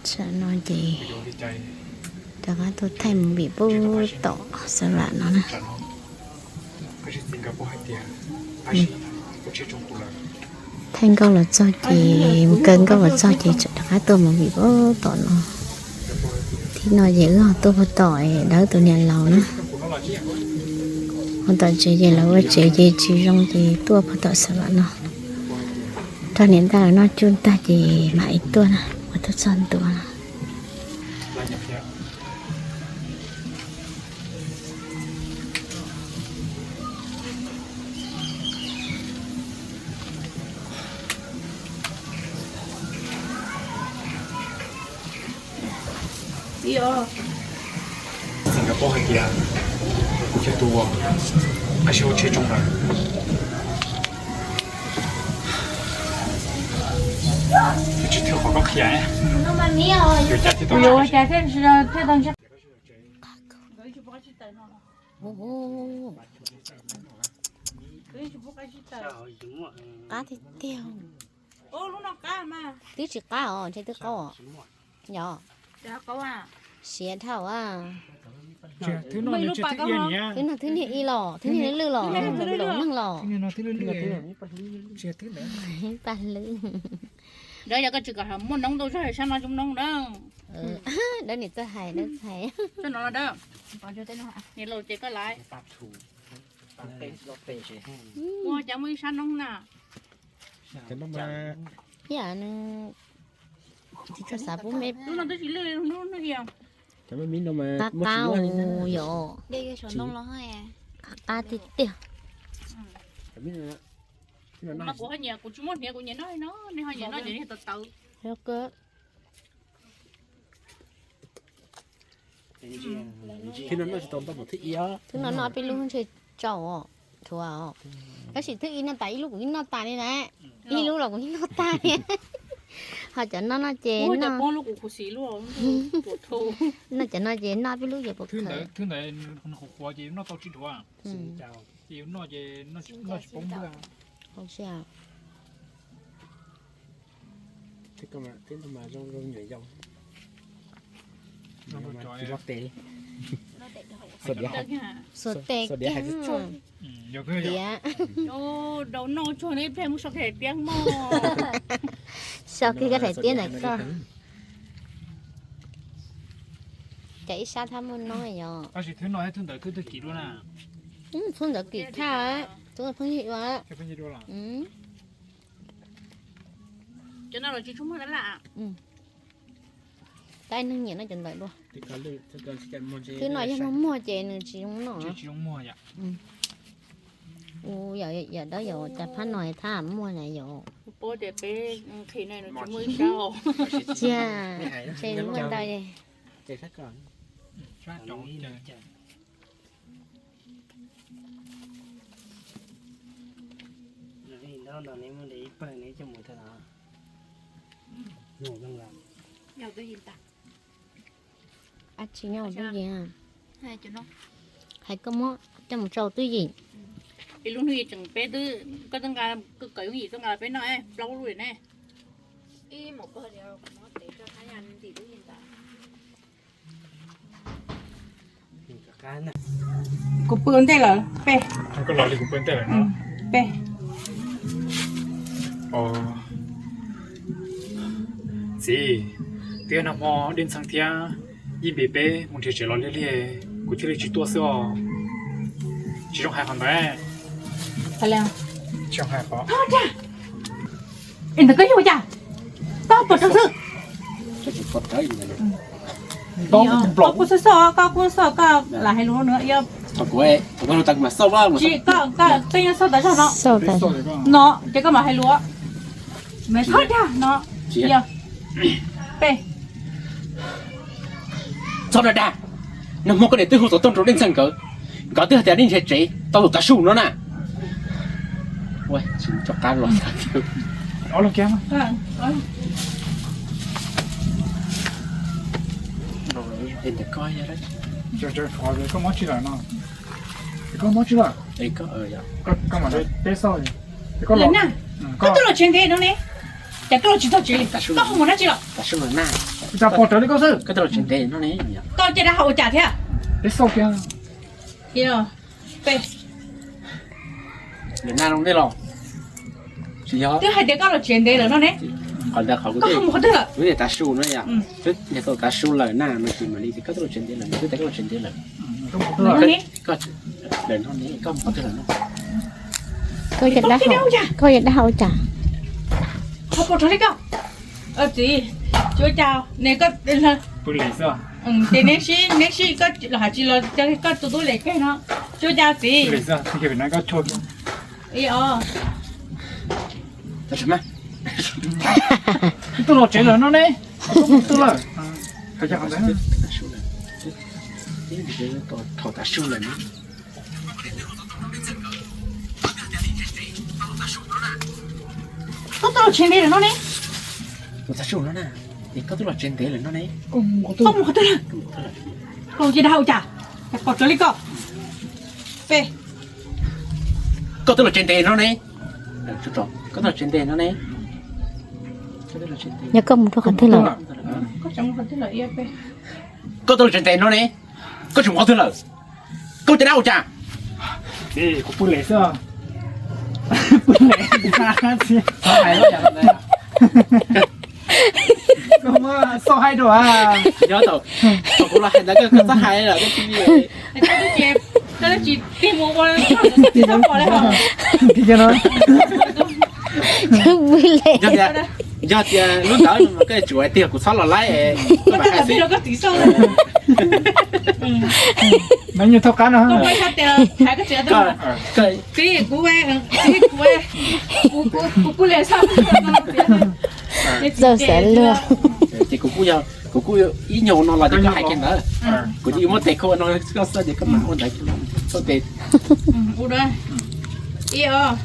Tsam no ces rov qab tuaj thaij movie pub tom server no na. Thaij nkauj los txog ces, mus kaw nkauj los txog ces tsam rov qab tuaj movie pub tom no. Thib no ces wb ho tuaj pub tom dawb tus niam laus na. Mus tom tsev ces lawv ua tsev ces tsis zoo ces tuaj pub tom server no. Rau niam ntaj lawv noj cuj tag ces mam li tuaj na, ua tuaj txog ntua no. Txiv nkawd paub hais tias kuv thiaj tuaj, tab sis ua tsheb tsoo lawm. Tsis thwj qhov koj qhia, yuav cas thiaj tau. Qab tiag tiag. Twb tsis qab os, ntshe twb qaub os. Yog. Siav dhau a. Twb noj thwb niag ib los, thwb niag lwj los, laus neeg los. Paj hlwb. Dawb yog koj tsis kom muaj noob ntau zog sab no tsis muaj noob na. Dawb niam txawj hais, dawb txawj hais. Niam laus ces koj laiv. Ua cas muaj ib sab noob na. Ib yam nws tsis tshua xav pub me. Lub no twb tsis lwj, lub no yog qab qab yom. Qab qab tiag tiag. Kuv ho nyiam, kuv tsis muaj hniav, kuv nyiam noj no, nej ho nyiam noj ces nej tau tawv. Thwb no noj tsis tau ntau npaum thwb ib. Thwb no noj peb lub ntshe tsau os, thuav os. Tab sis thwb ib noj tas ib lub, kuv yeej noj tas li na. Ib lub los kuv yeej noj tas li. Ho cov no no ces noj, noj cov no ces noj peb lub ces puas khaws. Xuas tes kiag. Tiav. Dau noj tsuag neb pheej muab so kiag daim tiab mog. So kiag koj daim tiab ntawm koj. Cas ib sab thab muaj noob yog. Txhub ntawd kim thaj, txhub pheej yig dua. Tab neeg nyiam noj cov ntawd dua. Twb no yog muag muag ces nws tsis zoo noj. Ua yam dawb yog cas phab no thab muag na yom. Tiag, ntshe muaj ntau. Ab tsis nyob twj ywm. Hais koj muab coj mus tsau twj ywm. Ib lub hnub tseem peb twb, koj twb nqa, koj kawm yooj yim twb nqa peb noj plaub lub ne. Kuv pw ntej lawm peb. Koj los li kuv pw ntej lawm no. Peb. Txiv, twb yog nag hmo Dej Ntxhee thiab Yij Npis peb mus nrhiav tsev los liaj liaj, kuv thiaj li tsis tuaj xwb os. Tsis zoo hais qhov ntawd. Tsis zoo hais qhov. Es ntawd koj yog ua cas? Koj pom rau xwb. Koj kuj xwb xwb, koj kuj xwb, koj lam hais lus no yog. Tsis, koj, koj yeej xauj tas zog no. No ces koj mam hais lus. Me txhob dag no. Yog. Peb. Txhob dag dag. Nag hmo koj niam twb hu xov tooj rau Dej Ntxhee nkawd, nkawd twb hais tias nej nrhiav tsev tau tus tav su no na. Koj mob tsi lawm no? Koj mob tsi lawm? Koj mam li teb xauj. Koj twb los tsev ntev no ne, cas koj los tsis txog tsev li? Koj hu mus dab tsi los? Ua cas pom raws li koj xwb. Koj twb los tsev ntev no ne. Koj caj dab hau ua cas thiab? Peb xauj kiag. Peb. Lawm na, zoo dej los? Tsis yog. Twb hais tias koj los tsev ntev lawm no ne. Qhov ntawd qhov kuv, koj twb mus qhov twg lawm? Kuv niam tav su no yom. Twb niam tau tav su lawm na, no ces mam li tias koj twb los tsev ntev lawm, twb tias koj los tsev ntev lawm. Koj, lawm no ne, koj mus qhov twg lawm no? Koj caj dab hau ua cas? Qhov pom raws li koj. Txiv, tsis ua cas ne, koj pw lem xwb. Ces neb sib, neb sib, koj los hais tsis los, koj tus tub lem kiag no. Tsis ua cas txiv. Pw lem xwb, koj chua. Ib os. Twb los tsev lawm no ne. Twb lawm. Thaum tav su lawm. Koj twb los tsev ntev lawm no ne. Ua tav su no na, es koj twb los tsev ntev lawm no ne. Koj mus qhov twg lawm? Koj ua cas dab hau cas? Pom raws li koj. Peb. Koj twb los tsev ntev no ne. Koj twb los tsev ntev no ne. Yog koj mus rau qhov twg lawm? Koj twb los tsev ntev no ne. Koj tseem mus qhov twg lawm? Koj caj dab ua cas? Kuv pw lem xwb. Pw lem. Koj muab xauj hais dua. Yog thaum kuv los hais ntawd koj txhob hais lawm. Koj twb tsis tig mus ua, tig txhob pom li hos. Pw lem. Yog tias lub ntawd koj tsuas tiag kuv txhob los laib. Koj twb los tig los koj txiv xauj. Mas nyuag thauj qab no. Koj muaj ib sab tias hais koj txiv, txiv kuv, txiv kuv, kuv pw lem xwb. Txawj xav luag. Ces kuv kuj yog, kuv kuj ib nyuag no los ces koj hais kiag ntawd. Kuv yeej muab tes kho no koj xwb ces koj mam ua ntawd. Ib os,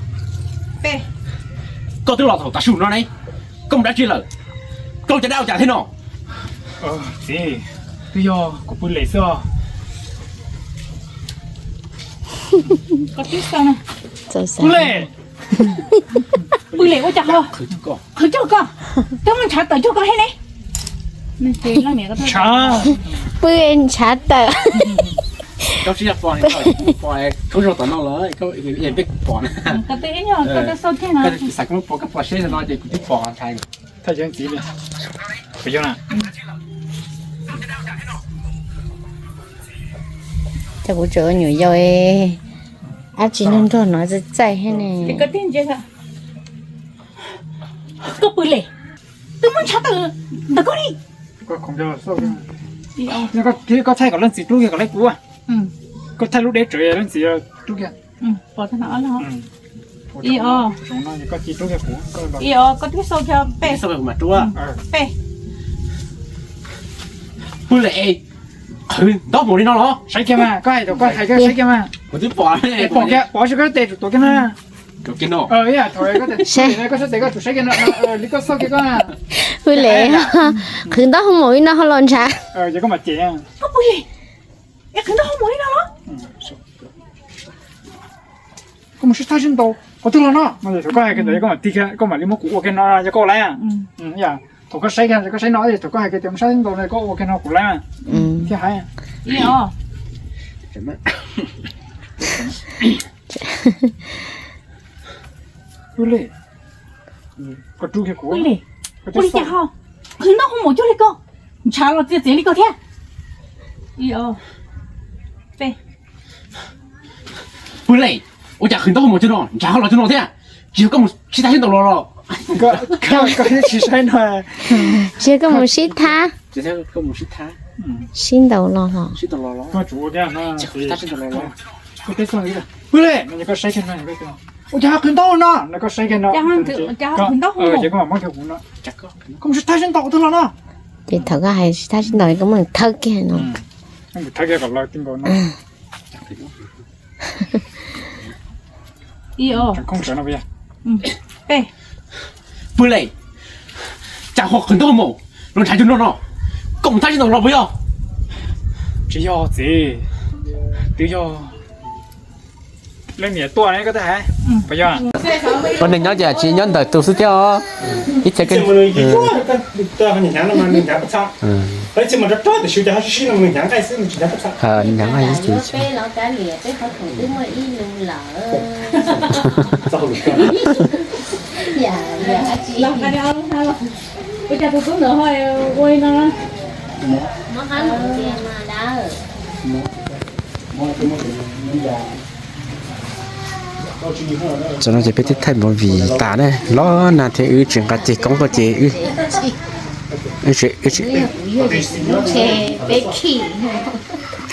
peb. Koj twb los thaum tav su no ne, koj mus dab tsi lawm? Koj caj dab ua cas thiab no? Txiv, twb yog kuv pw lem xwb os. Koj twb xauj na. Pw lem. Pw lem ua cas ho? Qhwv coj koj. Twb muaj ntshav tawm coj koj thiab ne. Ntshav. Pw ntshav tawm. Koj tsis yog pom, pom khaub zog tom no los peb pom na. Koj twb ib nyuag koj twb xauj kiag no. Xav koj pom, koj pom seb no ces kuv twb pom ntshai. Thaj yeeb txiv li. Kuv yog na. Ces kuv tseem ua nyuam yaus, dab tsi nrog nrog no txaij txaij thiab ne. Koj pw lem, twb muab ntshav tawm ntawm koj li. Koj thaij kom leej txiv rub kiag kom laib kuv. Koj thaij lub deb tsawv leej txiv rub kiag. Ib os. Ib os, koj twb xauj kiag peb. Peb. Pw lem, qhwv ntaub hmoov li no los? Saib kiag mas, koj hais tau koj hais kiag saib kiag mas. Kuv twb pom, pom kiag, pom tsis koj tes tsum tuav kiag na. Tuav kiag no. Thaum koj tes, koj sab tes koj tsum saib kiag no, li koj xauj kiag koj. Pw lem, qhwv ntaub hmoov li no ho los ntshav. Ces koj mam cem. Koj pw lem, es qhwv ntaub hmoov li no los? Koj mus sib thab sib ntaus qhov twg los no? Thaum koj hais kiag ntawd koj mam tig kiag, koj mam li muab kuv ua kiag no yog koj laib. Thaum koj saib kiag koj saib no, thaum koj hais kiag tias mus sib thab sib ntaus no koj ua kiag no kuv laib. Thiaj hais. Ua li, koj rub kiag kuv. Ua li cas ho qhwv ntaub hmoov cuag li koj, ntshav los txias txiav li koj thiab. Pw lem, ua cas qhwv ntaub hmoov cuag no, ntshav ho los cuag no thiab? Tsis yog koj mus sib thab sib ntaus los los? Koj tsis saib no. Tsis yog koj mus sib thab, koj mus sib thab, sib ntaus los los? Pw lem, ua cas qhwv ntaub no, koj saib kiag no. Koj mus sib thab sib ntaus qhov twg los no? Ces thaum koj hais sib thab sib ntaus koj muab thawb kiag no. Pw lem, cas ho qhwv ntaub hmoov los ntshav cuag no no? Koj mus thab sib ntaus los puas yog? Tsis yog txiv, twb yog leej niam tuaj ne koj twb hais. Ua neeg nyob ces tsis nyob ntawm tus xwb thiab os. Ib txhia hnyav nqaij ib txhia. Ua cas tus tub ntawd ho ua li no na? Tam no ces peb twb thaij movie tas na, los nag thiab wb tsis nqa ceg koob tuaj ces wb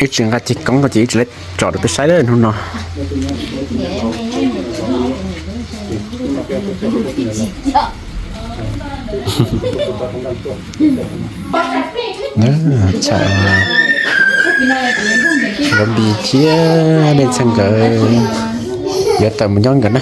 tsis nqa ceg koob tuaj ces wb tsis lawv tsom rau peb saib lawm hnub no. Tsham Npis thiab Dej Txheej nkawd yuav tawm mus nyob nkawd na.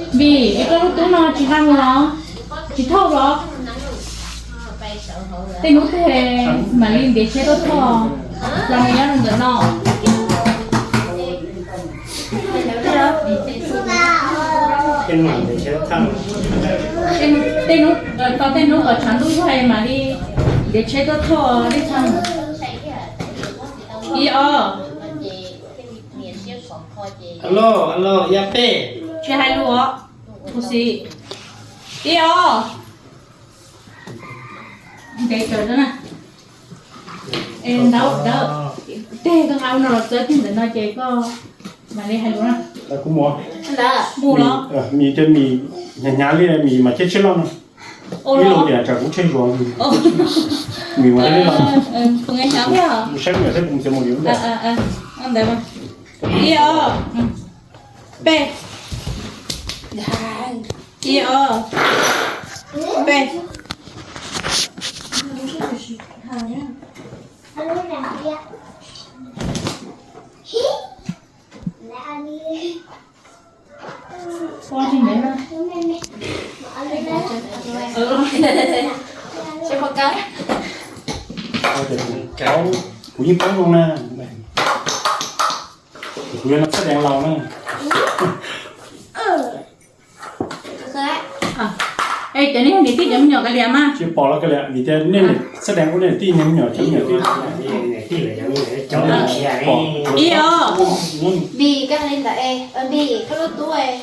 Npis, es koj lub tub no tsis nqa mus los? Tsis thauj los? Tej hnub twg mam li ntiav tsheb tuaj thauj los? Los nws nyob rau ntawm no. Tej hnub, tau tej hnub kom tshav ntuj zuag mam li ntiav tsheb tuaj thauj Dej Txheej. Ib ob. Alo, alo, ya peb. Tsis hais lus os, tus xis. Ib ob. Ntev kawg na. Ntawd, ntawd, tej koj nqa no los txawb kiag ntawm no ces koj mam li hais lus na. Kuv mus. Mus los? Mis, hnyav hnyav li mis mas thiab tsheb loj no. Ib lus tias tsam kuv tsheb zuav. Mis ua li no. Kuv saib kuv niam thiab kuv txiv mus li ntawd. Ib ob. Peb. Ib ob. Peb. Kuv yeej paub zoo na. Kuv yog no txhaj deev laus na. Es cov nej niam tij cov me nyuam kav liam mas. Tsis pom los kav liam vim tias nej txhaj deev ua nej niam tij nej me nyuam cov me nyuam tij. Ib ob. Npis, koj hais li ntawd es, Npis, koj lub tub es.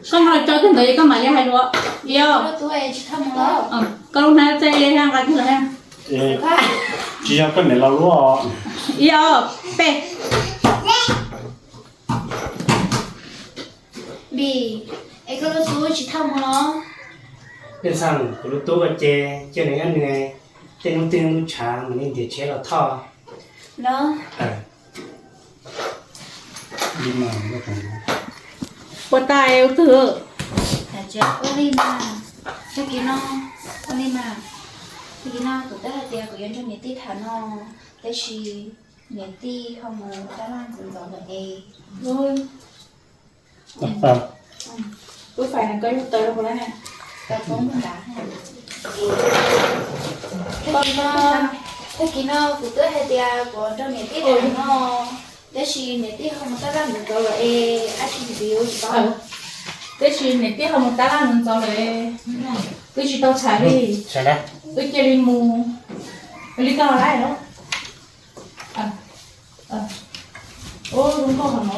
Koj nqa tso kiag ntawd es koj mam li hais lus. Ib ob. Koj lub tub es tsis thauj mus los? Koj lub hnab txaij li thiab nqa kiag los thiab. Tsis yog koj niam laus lub os. Ib ob peb. Npis, es koj lub tub tsis thauj mus los? Dej Txheej, kuv lub tub ua ces cia nws nyob nws, tej hnub twg ntuj tshav mam li ntiav tsheb los thauj. Los. Ua tais ua twg? Ua li mas, tag kis no, ua li mas, tag kis no kuv twb hais tias kuv yuav nrog niam tij tham no, tab sis niam tij ho mus tab laj ntxov ntxov lawm es. Tub fais no koj yug taw rau kuv na. Tag kis no, tag kis no kuv twb hais tias kuv nrog niam tij tham no, tab sis niam tij ho mus tab laj ntxov ntxov lawm es, ab tsis ntxiv ua tsis tau. Tab sis niam tij ho mus tab laj ntxov ntxov lawm, twb tsis tau tham li. Wb cia li mus, li koj lawm. Ua zoo nkauj hov no.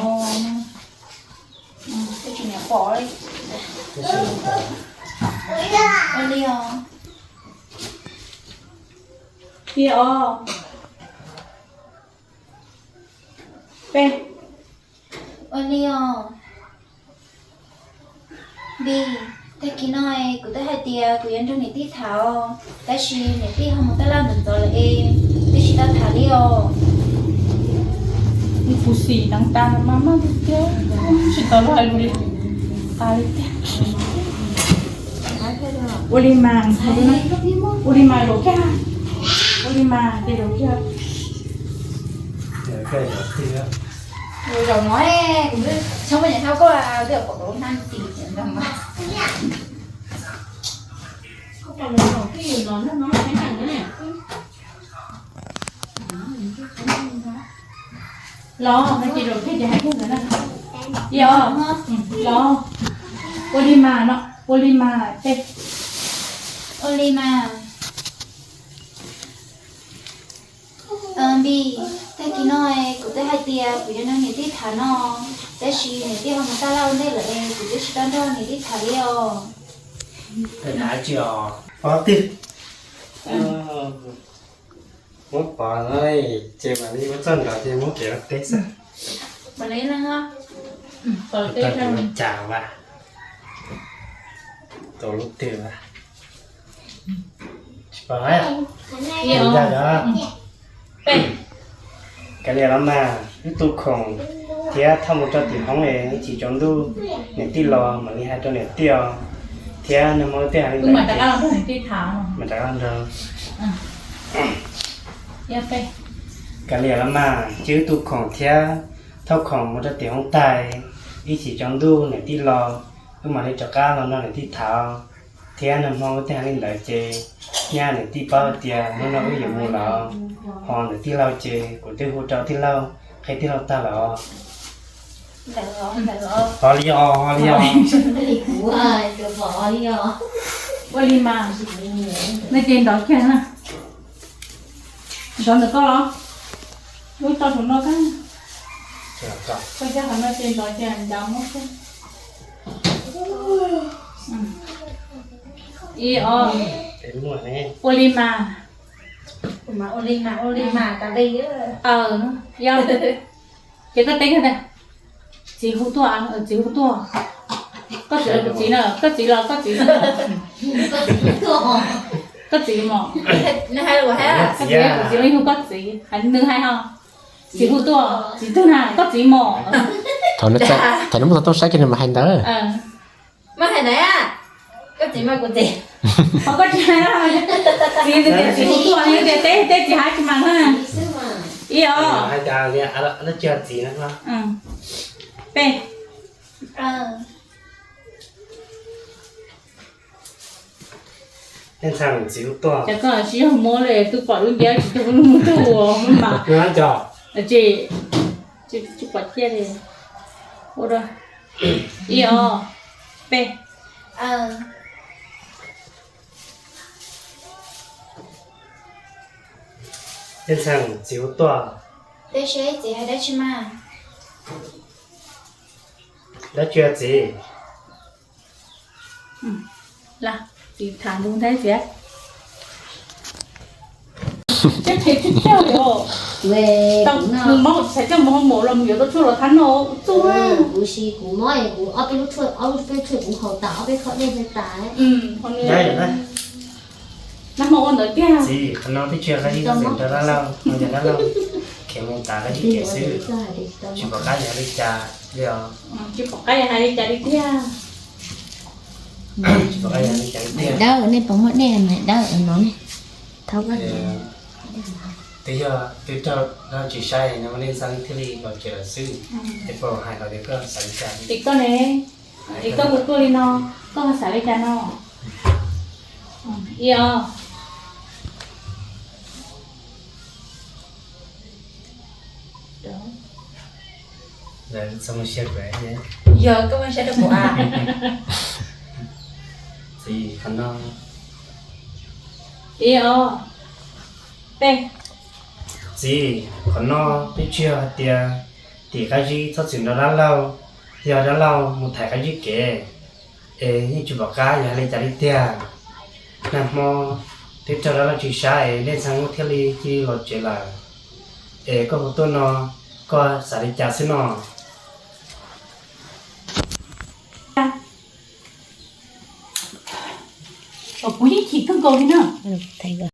Ua li os. Ib ob. Peb. Ua li os. Npis, tag kis no kuv twb hais tias kuv yuav nrog niam tij tham os, tab sis niam tij ho mus tab laj ntxov ntxov lawm es, twb tsis tau tham li os. Kuv xim neev tas mas maj tiag, tsis tau lub hais lus li, tas li tiag. Ua li mas, ua li mas, ua li mas, ua li mas, ces zaum kiag. Zaum no kuv tsis muaj niam thauj koj, twb pom lub hnab ntxim ntag mas. Los no ces zaum thiaj ces hais tias ntawd na. Yog, los, ua li mas no, ua li mas tej. Ua li mas. Npis, tag kis no kuv twb hais tias kuv yuav nrog niam tij tham no, tab sis niam tij ho mus taj laj ua ntej lawm es kuv twb tsis tau nrog niam tij tham li os. Peb tham tsis os. Pov twg? Muab pov no ces mam li muab txoj nrov ces muab kev ua teb xwb. Pov teb cas vas, tau lub twg vas. Tsis pom. Ib, kav liam los mas, wb tu khoom thiab thauj mus rau tim hoob es ib chim tsaus ntuj niam tij los mam li hais rau niam tij os, thiab nag hmo wb twb hais li ntawd ces mam rov qab nrog. Kav liam los mas, cia wb tu khoom thiab thauj khoom mus rau tim hoob tag, ib chim tsaus ntuj niam tij los wb mam li rov qab los nrog niam tij tham, thiab nag hmo wb twb hais li ntawd ces nyab niam tij paub tias hnub no wb yuav mus lawm, ho niam tij laug ces kuv twb hu rau tij laug, qhia tij laug tag lawm os. Ho li os, ho li os. Ua li mas, nej ces nrov kiag na. Nrov ntawm koj los? Lub tso saum no koj. Koj coj qhov no ces nrov ces ncav muab xwb. Ib, os. Ua li mas. Ua li mas, ua li mas tas li. Yog. Ces koj teb kiag tias, txiv hu tuaj, txiv hu tuaj. Koj txiv los kuv txiv na, koj txiv los koj txiv xwb. Koj txiv mos. Koj txiv, kuv txiv los yeej hu koj txiv, hais nws hais ho. Txiv hu tuaj, txiv twg na, koj txiv mos. Thaum nws muab xov tooj saib kiag nws mam hais ntawd. Mas hais ntawd, koj txiv mas kuv txiv. Ho koj tsis hais, txiv tias txiv hu tuaj, tias teb teb tsis hais tsis mas na. Ib, os. Hais tias txiv na. Peb. Ntxhee, txiv hu tuaj. Cas koj tsis yog muab li, twb pom lub ntiab tsis tau lub mus tug uas mas. Tsis, tsis pom ciaj li. Ua rau. Ib, os. Peb. Ntxhee, txiv hu tuaj. Peb seb txiv hais dab tsi mas. Dab tsi txiv? Txiv tham ntu nthaib txiv. Nws mob kuv txhais coj mus hoo maum los yuav tau tshuaj los thab no txuj. Kuv si kuv mob kuv ob peb lub tshuaj, ob peb tshuaj kuv haus tas ob peb khob dej tas. Nag hmo ua ntawd tiag. Txiv, qhov no peb tsis yog qab zib txhob txwm rau dab laug, no yog dab laug khiav mus tas qab zib kev xwb, tsis pom qab yuav hais li cas li os. Tsis pom qab yuav hais li cas li tiag. Tsis pom qab yuav hais li cas li tiag. Dawb, nej puas muaj dej, dawb no ne. Thov koj. Twb yog twb raug dab laug tsis saib no nej ntxhee thiaj li los tsev lawm xwb. Es puas hais los tias koj xav li cas li? Es koj ne? Es koj hu tuaj li no, koj ho xav li cas no? Ib, os. Yog koj muaj siab rau kuv a. Txiv, qhov no. Ib, os. Peb. Txiv, qhov no peb tsis yog hais tias tim qab zib txhob txwm nrog dab laug, yog dab laug mus thaiv qab zib kev, es yeej tsis pom qab yuav hais li cas li tiag. Nag hmo twb raug dab laug tsis saib es nej ntxhee thiaj li cia li los tsev lawm. Es koj hu tuaj no, koj xav li cas xwb no? Kuv yeej chim kawg nkaus li na.